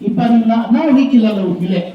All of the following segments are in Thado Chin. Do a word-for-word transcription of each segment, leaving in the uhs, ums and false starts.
Ipanna nau hi kila lou hile,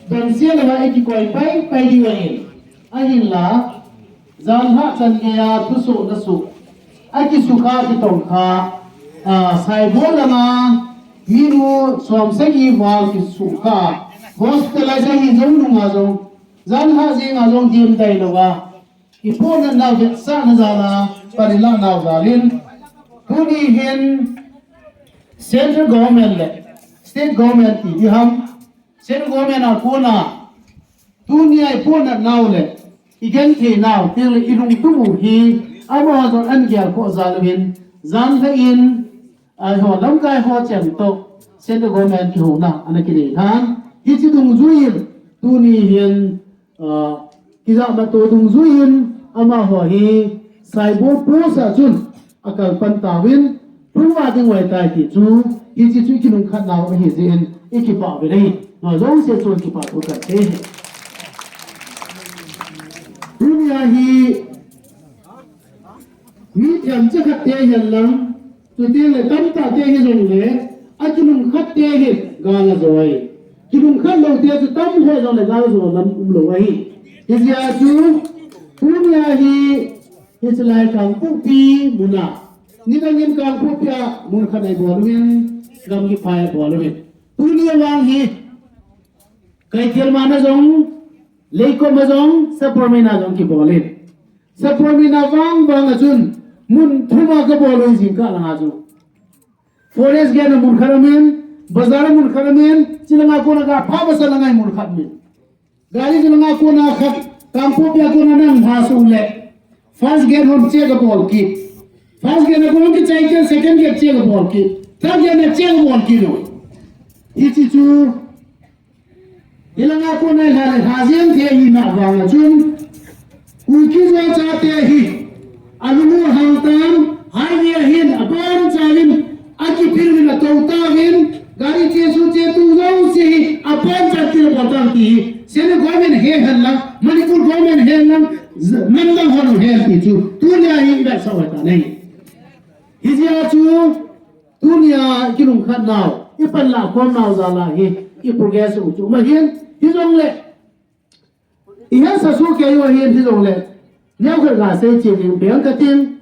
donse lou a ikikoi pai pai diu ahi. Ahinla, janhi chan geiya thusoh nasoh a kisukha kitongkha, ah, Saibol langa minu som sagi val kisukha, hospitalize ahi jong nunga jong, janhi jenga jong dimdai louva, ipohnat nau vetsahna jal a, panlah nau jal in, tuni hin central government le state government ti diham, central government a kona, tunia ipohnat nau le igenthei nau, teng le ilungtup u hi, amaho jong ahin gel khoh jal uvin, janhi in, eiho lamkai ho chan toh, central government kihouna ana kinei lhan. Hiche dungjuiyin, tuni hin, ah, kijahmat to dungjuiyin, amaho hi Saibol post a chun akalpan tauvin, lhung a ding uva tai ti chu, hiche chu ikilungkhat nau ahi jeh in, ikipah uvin ahi. Amaho jouse chun kipathu kasei e. Tunia hi, mi themcha khat te hihen lang, chuteng le tamtah te hijongle, akilungkhat te hi gal ajo ahi. Kilungkhat lou te chu tamho jongle gal ajo lam umlou ahi. Hijeh a chu, tunia hi, hiche lai Kangpokpi muna, nidang in Kangpokpi a mun khat eibol uvin, gamgi phai eibol uvin. Tunia vang hi, Keithelmanah jong, Leikhopma jong, Sapormeina jong kibol in. Sapormeina vang vang a chun, mun thum a kabol u jingkah langa chu. Forest gate a mun khat aumin, bazar a mun khat aumin, chulanga kona ga pha basa langa mun khat aumin. Gari chulanga kona khat, Kangpokpi a kona nang ha su le. First gate hon check abol kit. First gate a kon kichai kit, second gate check abol kit. Third gate a check abol kit lou. Hiche chu, hilanga kona lha le lha jeng thei ahina vang a chun, Kuki-Zo chate hi, alung u hang tan, highway a hin abonchauvin, akiphil uvin atou tauvin, gari chesu chetu jouse hi, aboncha til abol tan ti hi, Central Government he hen lang, Manipur Government he hen lang, z-, namdang hon he hen ti chu, tunia hi ivetsah u ahitai. Hijeh a chu, tunia kilungkhat nau, ipanlah khom nau jal a hi, iprogress u chu um ahin, hijongle, ihetsa soh kei u ahin hijongle, neokhat gasei chen ding bang katin,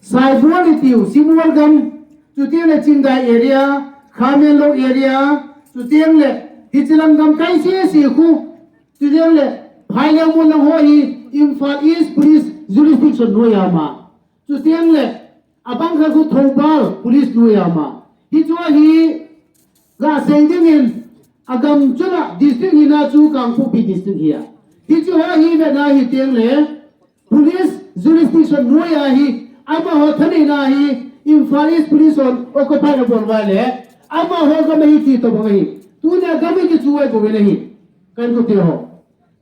Saibol itiu, Shimol gam, chuteng le Chingai area, Khamenlok area, chuteng le, hiche lang gamkai sese khu, chuteng le, Phailengmol lang ho hi, Imphal East Police Jurisdiction noiya um a. Chuteng le, abang khat khu Thoubal Police noiya um a. Hichu hi, gasei dingin, agam chula district hina chu Kangpokpi district hi a. Hichu hi vetna hiteng le, Police Jurisdiction noiya hi, amaho thaneina hi, Imphal East Police hon occupy abol uva le, amaho gam ahi ti tobang ahi. Tunia gam hi kichu ahi bou ahi. Kahin kiti ho.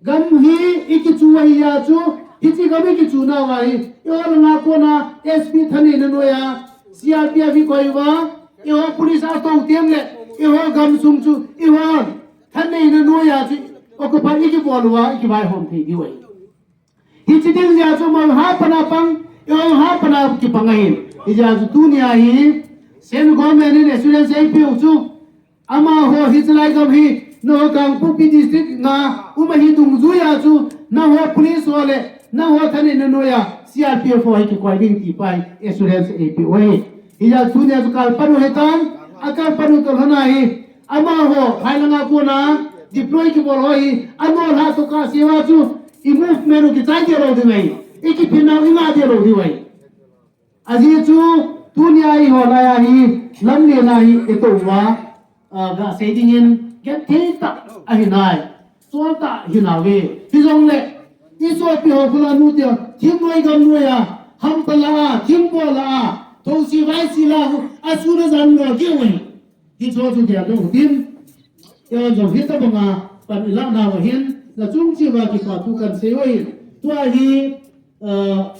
Gam hi ikichu ahi a chu, hiche gam ikichu nauva hi, eiho langa kona S P thaneina noiya, C R P F ikoi uva, eiho police a tou teng le, eiho gamsung chu, eiho thaneina noiya chu, occupy ikibol uva, ikivaihom thei diu ahi. Hiche ding jeh a chu, amaho hapan a pang, eiho hapan a kipang ahi. Hijeh a chu tunia hi, Central Government in assurance eipeh u chu, amaho hiche lai gam hi, nangho Kangpokpi district nga um ahi dungjuiya chu, nangho police ho le, nangho thaneina noiya, C R P F ho hi kikoi ding ti pa hi, assurance eipeh u ahi. Hijeh a tunia chu kalpan u ahitan, akalpan u toh lhon a hi, amaho, phailanga kona, deploy kibol ho hi, anol lhah toh kasei uva chu, i movement u kichai deh lou ding ahi, ikiphin nau ingah deh lou ding ahi. Ajeh chu, tunia eiho laiya hi, lamlen a hi, itoh uva, ah, gasei dingin, genthei tah ahi nai, chol tah ahi nauve. Hijongle, isopi ho khu la nu tia, thim noi gam noiya, hampa la a, thim bol la a, thousi vaisi la, asun ajan lou keu ahi. Hichu chu dia lou tin. Eiho jong hitabanga pan ilah nau ahin, nachung cheh uva kipathu kahin sei u ahin. Tua hi, ah,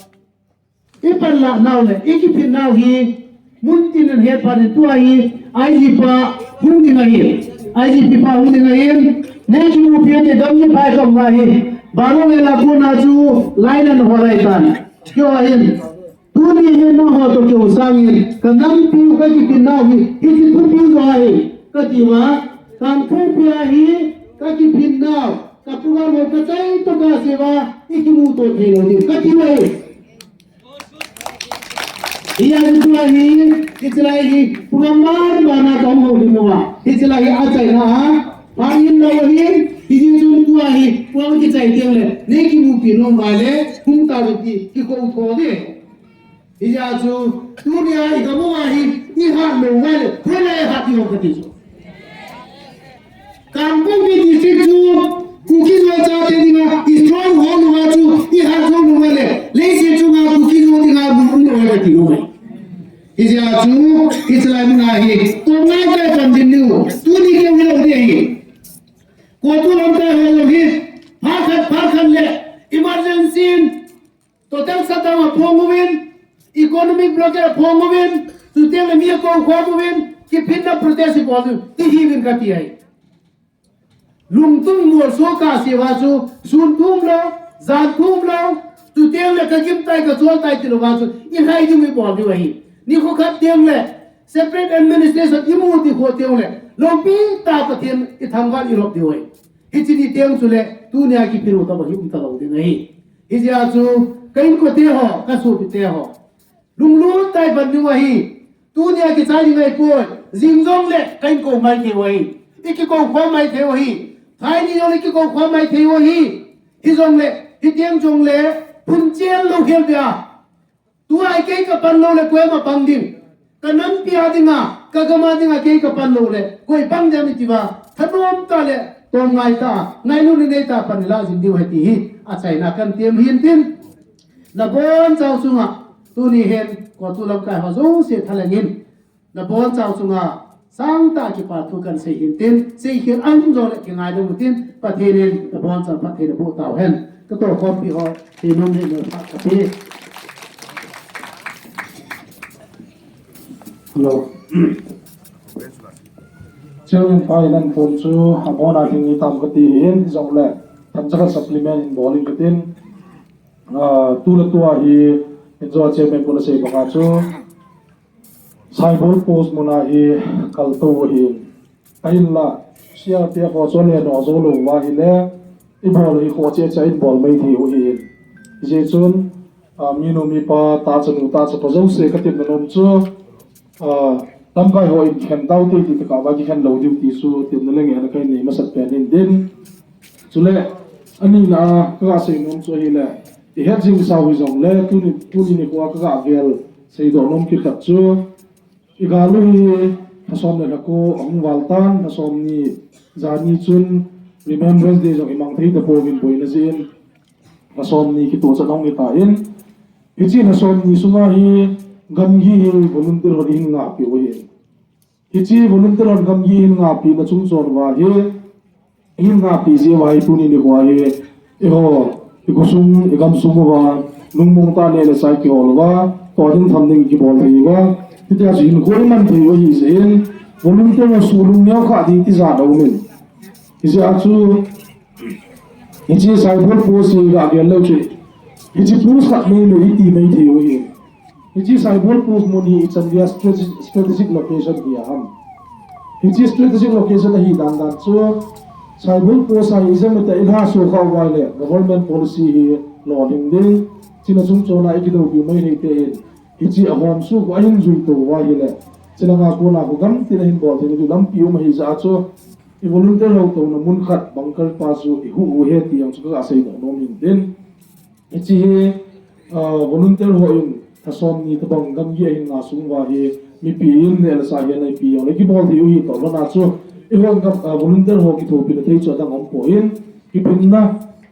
ipanlah nau le, ikiphin nau hi, muntin in hetphat in tua hi, I G P pa hung ding ahi. I G P pa hung ding ahi. Next U P N A dam ni phai kam uva hi, Barong area kona chu line ahin hol ahitan. Keu ahin. Tuni hi nangho toh keu sangin, kanampiu kakiphin nau hi, hiche thupiu jo ahi. Kati uva, Kangpokpi a hi kakiphin nau, ka program ho kachai toh kasei uva, ikimuto thei lou ding kati uva hi. Hijeh chun tua hi, hichelai hi, program mar mar na kahung houlim uva, hichelai hi achaina a, pha in lou ahin, hijeh chun tua hi, program kichai teng le, nei kimupi nom uva le, hung tao ti, kikou tho ding. Hijeh chun, tunia i gam uva hi, i hat lou uva le, hoilai hat ding ham kati chu. Kangpokpi district chu, Kuki-Zo chate dinga, stronghold uva chu, i hat lou uva le, leiset chunga Kuki-Zo dinga, mun um lou uva kati uva. Hijeh chun, hichelai mun a hi, tongai kai pan ding diu, tuni keu hilou ding ahi. Kotu lamkai ho jong hi, phat khat, phat khat le, emergency in, total shutdown aphong uvin, economic blockade aphong uvin, chuteng le mi akou khom uvin, kiphinna protest ibol uvin, ti hiuvin kati ahi. Lungthim molso kasei uva chu, sun thum lou, jan thum lou, chuteng le kagim tai kachol tai tilou va chu, ilhai ding ibol diu ahi. Nikho khat teng le, separate administration imu ti kho teng le, loupi tah Pathen ithangvah in ilop diu ahi. Hiche ni teng chule, tunia kiphin u tobang hi um talou ding ahi. Hijeh chun, ka inkote ho, ka sopite ho. Lunglut tah in pan diu ahi. Tunia kichai ding ahipoi. Jing jongle, ka inkou mai thei u ahi. I kikou khom mai thei u ahi. Thai ni jongle kikou khom mai thei u ahi. Hijongle, hiteng jongle, phunchen lou khel dia. Tua hi kei kapan lou le koima pang ding. Ka nampi a dinga, ka gam a dinga kei kapan lou le, koi pang ding ham iti uva. Thanom tah le, tomngai tah, ngailut nei tah pan ilah jing diu ahi ti hi, achaina kahin tem hin tin. Nabonchau chunga, tuni hin, Kotu lamkai ho jouse thalheng in. Nabonchau chunga, sangtah a kipa thu kahin sei hin tin, seikhel aum jongle kingaidam u tin, Pathen in nabonchau phatthei naboh tauhen. Katohkhompi ho, thei nom nei mo phat kati. Hello. Chairman pa in aphon chu, abona ding itam kati hin, jongle, themcha khat supplement in bol in katin, ah, tu le tua hi, injo chairman pun asei banga chu, Saibol Post muna hi kaltou ahin. Ahinla, C R P F ho chu le no jou lou uva ahile, ibol hi khoh cheh cheh in bol mai thei u ahin. Hijeh chun, ah, minu mipa, tachanu tachapa jouse katepna nom chu, ah, lamkai ho in khen tau te ti tokah uva kikhen lou diu ti chu, tepna le ngehna kahin nei masat pen in tin. Chule, anina a, kaga sei nom chu ahile, ihet jing sau hijongle, tuni, tuni nikho a kaga vel seidoh nom kit khat chu, igal u hi, lha som le lha ko ahung val tan, lha som ni, jani chun, Remembrance Day jong imang thei tapouvin boina jeh in, lha som ni kitoh chan ahung hitan, hiche lha som ni sunga hi, gamgi hi volunteer hon ihin ngahpeh u ahin. Hiche volunteer hon gamgi ihin ngahpeh na chungchon uva hi, ihin ngahpeh jeh uva hi tuni nikho hi, eiho, ikhosung, igamsung uva, lungmong tah neh le chah kihol uva, toh ding tham ding kibol thei uva, hitia chu hinkho iman thei u ahi jeh in, volunteer ho suh lungneo kha ding tijat aumin. Hijeh a chu, hiche Saibol Post hi ga gel leu chun, hiche post khat maimai iti mai thei u ahi. Hiche Saibol Post mun hi ichan dia strate-, strategic location hi aham. Hiche strategic location ahi dan dan chu, Saibol Post a hi ijemtia ilhaso kha uva ahile, government policy hi lolhing ding, chuna chungchon a ikidoupi mai thei te hin, hiche ahomsuh khu ahin juito uva ahile, chulanga kona khu gamtin ahin bol thei diu lampi um ahi jeh a chu, i volunteer ho touna mun khat bunker pa chu ihuh u ahi ti jong chu kaga seidoh nom in tin. Hiche hi, ah, volunteer ho in lha som ni tobang gamgi ahin ngah sung uva hi mipi in neh le chah hi aneipi jongle kibol thei u ahi toh lhona chu eihon gam, ah, volunteer ho kithopina thei chu adang aumpoi, kiphinna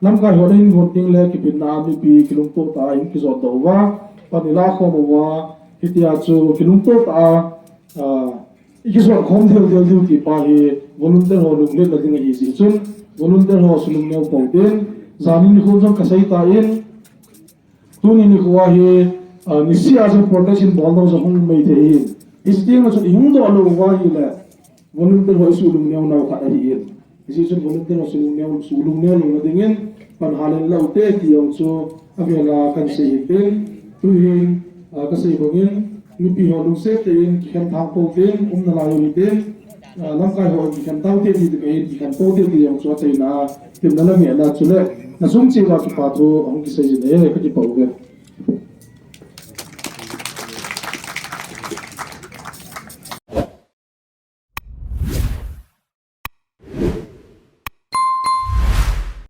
lamkai hon ahin gon ding le kiphinna a mipi kilungto tah a ahin kijotdoh uva, pan ilah khom uva, hitia chu kilungto tah a, ah, ikijot khom thei thei diu ti pa hi volunteer ho lunglhaina ding ahi jeh chun volunteer ho sulungneo pou tin, jani nikho jong kasei tan, tuni nikho a hi, ah, niseh a jong protest in bol ding jong hung mai thei ahin. Hiche teng a chun ihung doh lou uva ahile, volunteer ho isuh lungneo nau khat ahin. Hijeh chun volunteer ho sulungneo, sulungneo louna dingin, pan hal in lau te ti jong chu, avel a kahin sei hin tin, tuhin, ah, kasei bangin, mipi ho lungset tah in, kikhen thang pou tin, um nalai u hitin, Lamkai ho kikhen tau te ti, kikhen tau te ti jong chu achaina, timna la ngehna chule, na sung cheh uva kipa thu ahung kisei jin e, kakipah uve.